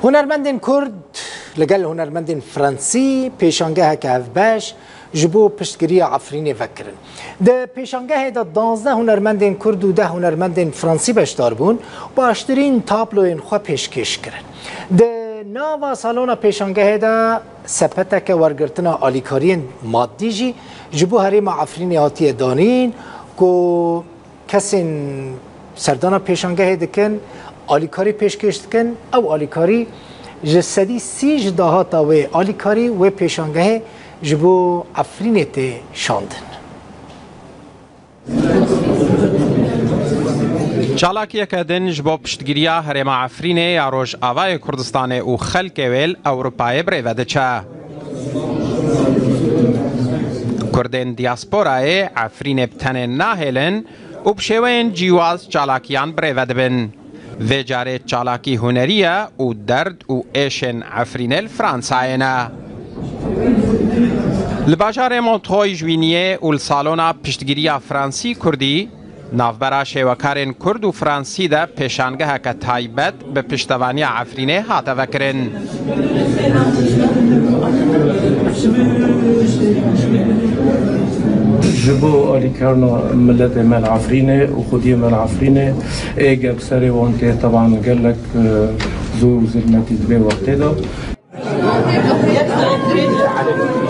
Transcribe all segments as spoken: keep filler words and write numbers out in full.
Hunermendên Kurd li gel hunermendên Fransî pêşangeheke hevbeş ji bo piştgiriya Efrînê vekirin. Di pêşangehê de danzdeh hunermendên Kurd û deh hunermendên Fransî beşdar bûn, baştirîn tabloyên xwe pêşkêş kirin. Di nava salona pêşangehê de sepeteke wergirtina alîkariyên madî jî ji bo herêma Efrînê hatiye danîn ku kesên serdana pêşangehê dikin, alîkarî pêşkêş dikin. Ew alîkarî ji sedî sî ji dahata wê alîkarî wê pêşangehê ji bo Efrînê tê şandin. Çalakiyeke din ji bo piştgiriya herêma Efrînê ya Rojavayê Kurdistanê û xelkê wê li Ewropayê bi rê ve diçe. Kurdên diyasporayê Efrînê bi tenê nahêlin û bi şêweyên cîwaz çalakiyan bi rê ve dibin. Vê carê çalakî hunerî ye û derd û êşên Efrînê li Fransayê ne. Li bajarê Montreuil ji wîniyê û li salona piştgiriya Fransî Kurdî, navbera şêwekarên Kurd û Fransî de pêşangeheke taybet bi piştevaniya Efrînê hate vekirin. Ji bo alîkarina miletê me li Efrînê û xwediyê me li Efrînê, ê gel serê wan tê teban gelek, e, zor û zilmetî di vê wextê de.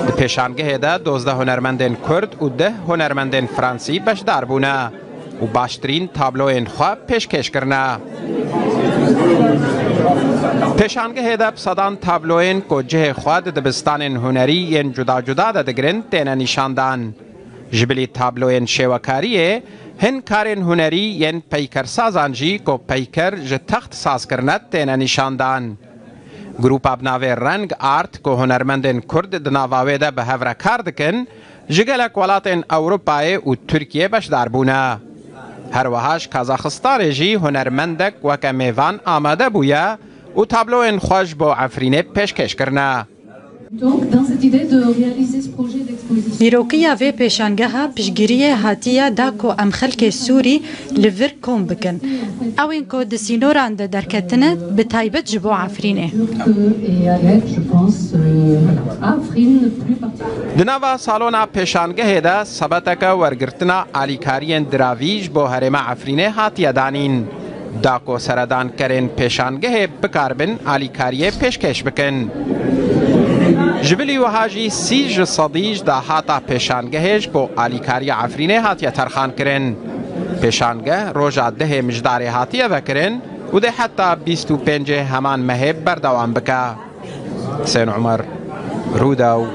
Di pêşangehê de dozdeh hunermendên Kurd û deh hunermendên Fransî beşdar bûne û baştirîn tabloyên xwe pêşkêş kirine. Pêşangehê de bi sedan tabloyên ku cihê xwe di dibistanên hunerî yên cuda cuda de digirin têne nîşandan. Ji bilî tabloyên şêwekariyê, hin karên hunerî yên peykersazan jî ku peyker ji text saz kirine têne nîşandan. Grûpa bi navê Reng Art ku hunermendên Kurd di nava wê de bi hev re kar dikin, ji gelek welatên Ewropayê û Tirkiyê beşdar bûne. Her wiha ji Kazaxistanê jî hunermendek weke mêvan amade bûye û tabloyên xwe ji bo Efrînê pêşkêş kirine. Donc, dans cette idée de réaliser ce projet d'exposition, Dîrokiya vê pêşangeha piştgiriyê hatiye da ku em xelkê Sûrî li vir kom bikin. Ew ên ku di sînoran de derketine, bi taybet ji bo Efrînê. Et à l'aide, je pense, euh, à Afrine plus particulièrement. Di nava salona pêşangehê de sebeteke wergirtina alîkariyên diravî ji bo herêma Efrînê hatiye danîn. Da ku seredankerên pêşangehê bikaribin alîkariyê pêşkêş bikin. Ji bilî wiha jî sî ji sedî ji dahata pêşangehê ji bo alîkariya Efrînê hatiye terxankirin. Pêşangeh roja dehê Mijdarê hatiye vekirin û dê heta bîst û pêncê heman mehê berdewam bike. Husên Umer, Rûdaw.